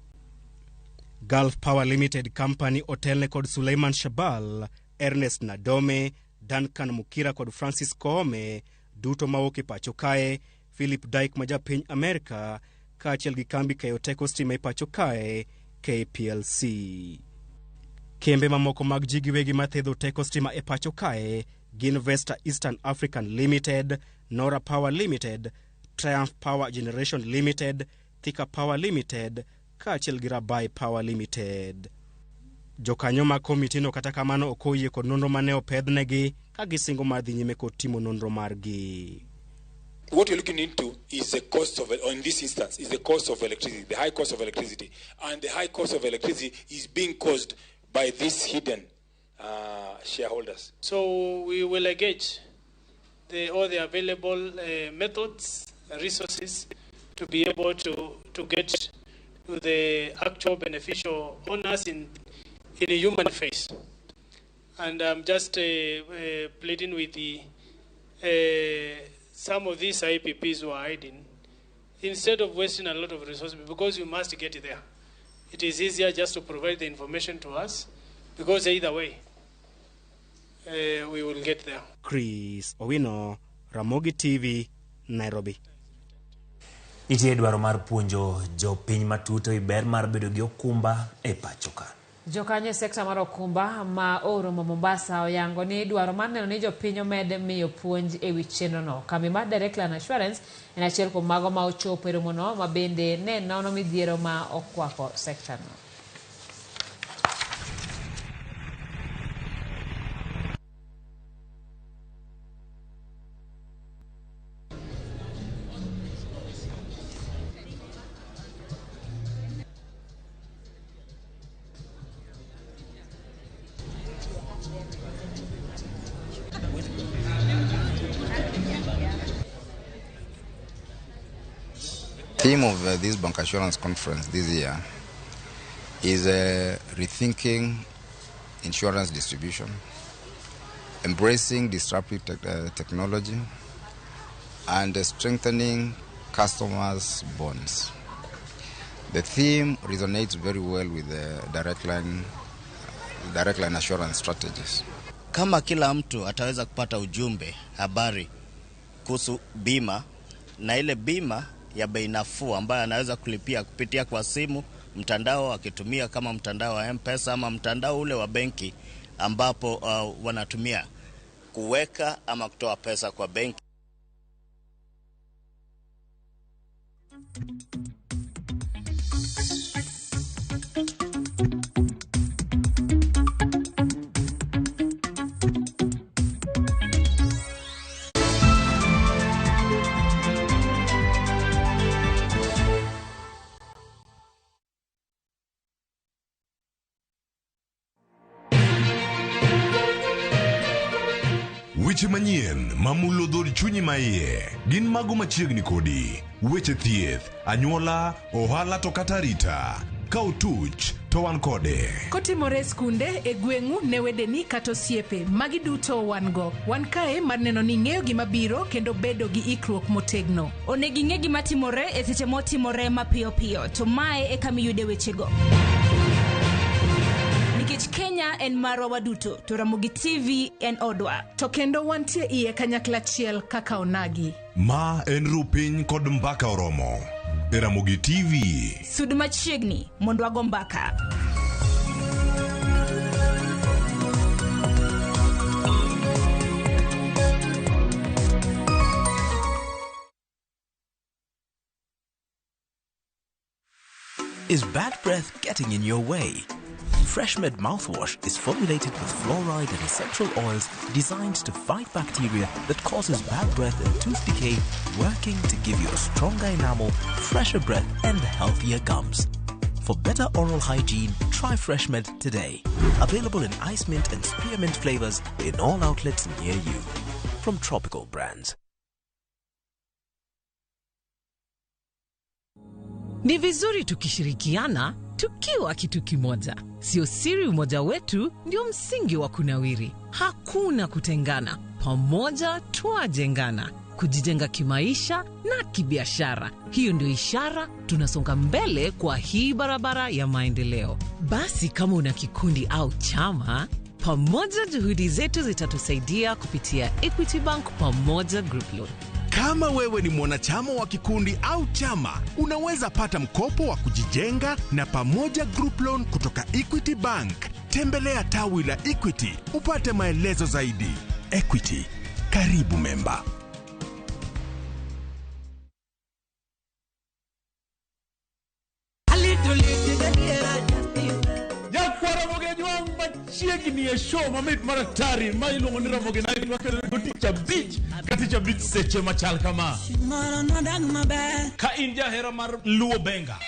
Gulf Power Limited Company otelne kod Suleiman Shabal, Ernest Nadome, Duncan Mukira kod Francis Koome, duto mawuok e pacho kae, Philip Dyke ma japiny Amerika, kaachiel gi kambi keyo teko stima e pacho kae, KPLC. Kembe mamoko mag ji giwegi mathedho teko stima e pacho kae gin Vesta Eastern African Limited, Nora Power Limited, Triumph Power Generation Limited, Thika Power Limited, kaachiel gi Rabai Power Limited. Jokanyo mag komitino kata kamano ok oyie kod nonro mane opedhnegi ka gisingo mar dhi nyime kod timo nonro margi. What we're looking into is the cost of, or in this instance, is the cost of electricity, the high cost of electricity. And the high cost of electricity is being caused by these hidden shareholders. So we will engage all the available methods and resources to be able to get to the actual beneficial owners in a human face. And I'm just pleading with the some of these IPPs who are hiding, instead of wasting a lot of resources, because you must get there. It is easier just to provide the information to us, because either way, we will get there. Chris Owino, Ramogi TV, Nairobi. Nitie dwaro mar puonjo jopiny matut e ber mar bedo gi okumba e pacho ka. Jokanyo e sekta mar okumba ma oromo Mombasa oyango ni dwaro mar neno ni jopiny omed miyo puonj e wi chenrono. Kambi mar Direct Line Assurance en achiel kuom mago ma ochopo e romono ma bende ne nono midhiero ma okwako sektano. Theme of this Bancassurance conference this year is rethinking insurance distribution, embracing disruptive technology, and strengthening customers' bonds. The theme resonates very well with the direct line assurance strategies. Kama kila mtu ataweza kupata ujumbe, habari kuhusu bima na ile bima ya bei nafuu ambayo anaweza kulipia kupitia kwa simu, mtandao akitumia kama mtandao wa M-Pesa ama mtandao ule wa benki ambapo wanatumia kuweka ama kutoa pesa kwa benki. Weche manyien mamulo dhood chunyi maiye gin mago machiegni kodi. Weche thieth, anyuola, ohala to kata arita. Ka otuch to wan kode. Kotimore e skunde, e gweng'u, ne wedeni kata osiepe, magi duto wan go. Wan kae mar neno ni ing'eyo gima biro kendo bedo gi ikruok motegno. Onego ing'e gima timore e seche motimore mapiyo piyo, to mae e kama iyude wechego. Nikech Kenya en marwa waduto, to Ramogi TV en odwa. To kendo wantie iye kanyakla achiel kaka onagi. Ma en rupiny kod mbaka oromo. E Ramogi TV. Sud machiegni mondo wago mbaka. Is bad breath getting in your way? FreshMed mouthwash is formulated with fluoride and essential oils designed to fight bacteria that causes bad breath and tooth decay, working to give you a stronger enamel, fresher breath, and healthier gums. For better oral hygiene, try FreshMed today. Available in ice mint and spearmint flavors in all outlets near you. From Tropical Brands. Ni vizuri tukishirikiana tukiwa kitu kimoja. Sio siri umoja wetu ndio msingi wa kunawiri. Hakuna kutengana. Pamoja twajengana. Kujijenga kimaisha na kibiashara. Hiyo ndio ishara tunasonga mbele kwa hii barabara ya maendeleo. Basi kama una kikundi au chama, pamoja juhudi zetu zitatusaidia kupitia Equity Bank Pamoja Group Loan. Kama wewe ni mwanachama wa kikundi au chama, unaweza pata mkopo wa kujijenga na Pamoja Group Loan kutoka Equity Bank. Tembelea tawi la Equity upate maelezo zaidi. Equity, karibu memba. Machiegni e show mamit maratari ma iluongo ni Ramogi Night wakelo go tich abich ka tich abich seche machal kama. Ka in jahera mar Luo Benga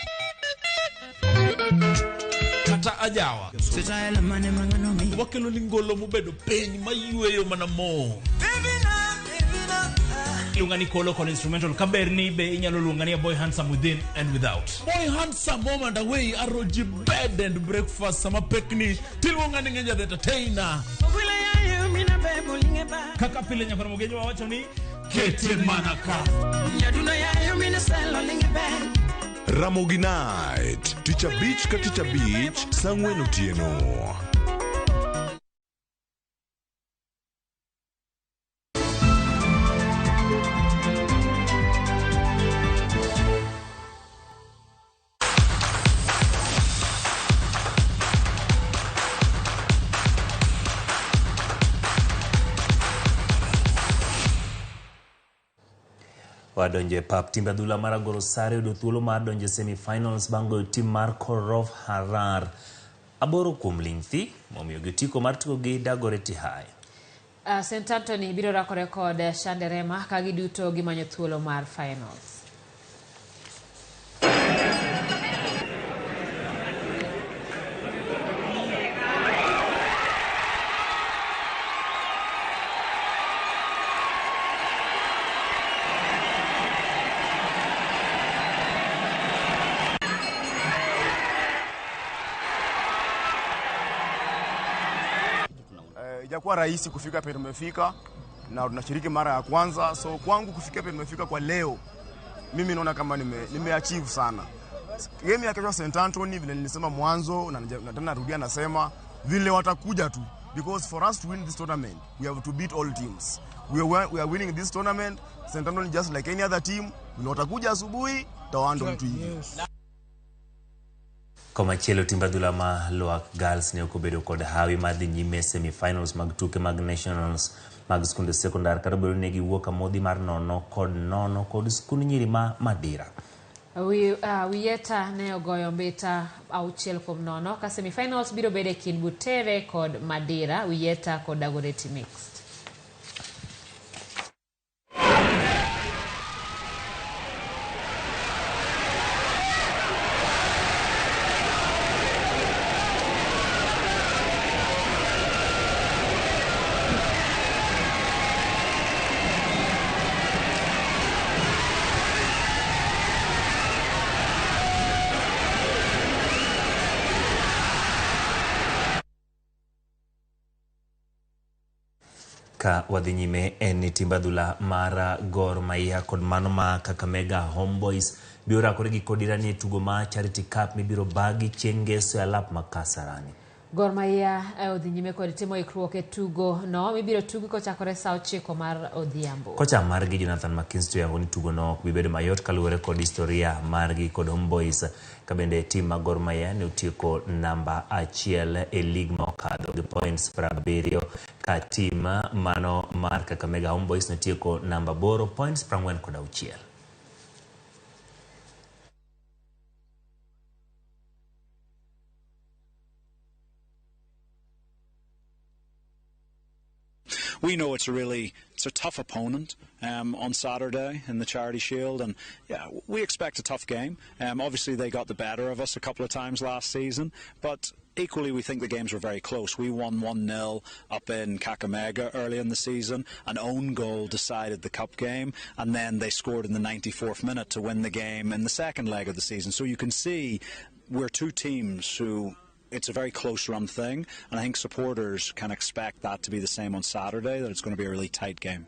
kata ajawa, wakelo ni ngolo mobedo piny mayweyo mana mo. Iluonga ni Kolo kod instrumental kaber ni be inyalo luonga ni a boy handsome within and without. Boy handsome home and away aroji bed and breakfast sama pekni tiluonga ni Ngenja the entertainer. Kaka pile nyakoro mogenyo wawacho ni kete mana ka. Ramogi Night, tich abich ka tich abich, saa ang'wen otieno. Wadonjo e pap. Timbe adhula mar Agoro Sare oyudo thuolo mar donjo e semi-finals bang' goyo tim mar Korof Harar 8 kuom ling' thi momiyo gi otiko mar tugo gi Dagoretti High. St Anthony biro rakore kod Shanderema ka giduto gimanyo thuolo mar finals. Ijakuwa rahisi kufika penye tumefika na tunashiriki mara ya kwanza, so kwangu kufika penye tumefika kwa leo mimi naona kama nimeachieve sana. Game ya kesho St Anthony, vile nilisema mwanzo na tena narudia nasema vile watakuja tu, because for us to win this tournament we have to beat all teams. We are winning this tournament. St Anthony just like any other team, vile watakuja asubuhi tawando mtu hivi. Komachielo timbe adhula ma Loak Girls ne ok obedo kod hawi mar dhi nyime e semi-finals mag tuke mag nationals mag skunde sekondar kata obedo ni ne giwuok amodhi mar 0-0 kod skund nyiri ma Madira. Wiyeta ne ogoyo mbita 6-0 ka semi-finals biro bedo e kind Butere kod Madira, Wiyeta kod Dagoretti Mixed. Ka wadhi nyime en ni timbe adhula mar Gor Mahia kod mano ma Kakamega Homeboys biro rakore gi Kodira ni e tugo ma Charity Cup mibiro bagi chieng' ngeso e alap ma Kasarani. Gor Mahia odhi nyime kod timo ikruok e tugo no mibiro tugi kochakore saa 9 mar odhiambo. Kocha margi Jonathan McKinstry oyango ni tugo no ok bi bedo mayot kaluwore kod historia margi kod Homeboys, ka bende tim ma Gor Mahia ne otieko namba 1 e lig ma okadho gi points 70, ka tim mano mar Kakamega Homeboys ne otieko namba 8 points 46. We know it's a tough opponent on Saturday in the Charity Shield, and yeah, we expect a tough game. Obviously they got the better of us a couple of times last season, but equally we think the games were very close. We won 1-0 up in Kakamega early in the season. An own goal decided the cup game, and then they scored in the 94th minute to win the game in the second leg of the season. So you can see we're two teams who it's a very close run thing, and I think supporters can expect that to be the same on Saturday, that it's going to be a really tight game.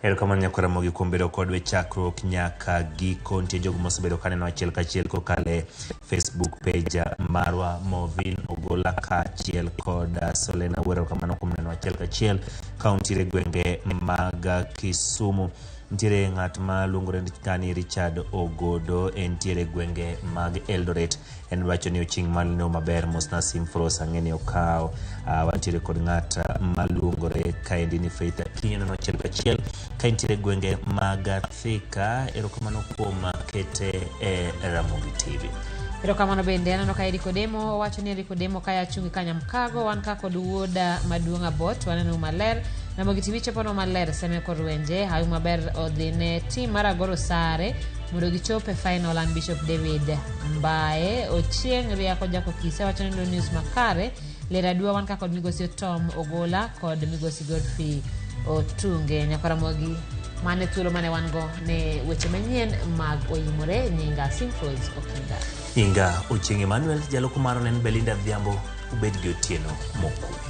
Erokamano nyakwara Ramogi kuom bedo kodwa e chakruok nyaka giko. Nitie jogo mosebedo kaneno achiel kachiel kokalo e Facebook page marwa. Movin Ogola kaachiel kod Solena Wuero, erokamano kuom neno achiel kachiel ka untiere gwenge mag Kisumu. Nitiere ng'at ma luongore ni Richard Ogodo, entiere gwenge mag Eldoret. En wacho ni oching' malno maber mosna Simfros ang'e ni okawo. Wantiere kod ng'at ma luongore kaendi ni Faith Akinyi, neno achiel kachiel ka entiere gwenge mag Thika. Erokamano kuom kete e Ramogi TV. Erokamano bende aneno ka Eric Odemo owacho ni Eric Odemo kaya chungi Kanyamkago, wan ka kod wuoda maduong' Abot, waneno maler. Ramogi TV chopono maler, Seme kod Rwenje, hawi maber odhi ne tim mar Agoro Sare mondo gichop e final. An Bishop David Mbae Ochieng Riako Jakokise wacho ni Luo News makare ler aduwa wan ka kod migosi Tom Ogola kod migosi Godfrey Otunge Nyakaramogi. Mane thuolo mane wan go ne weche manyien mag oyimore nyinga Simfros Okinga. Nyinga Ochieng Emmanuel, jaloko maro ne en Belinda Adhiambo, ubed gi otieno mokwe.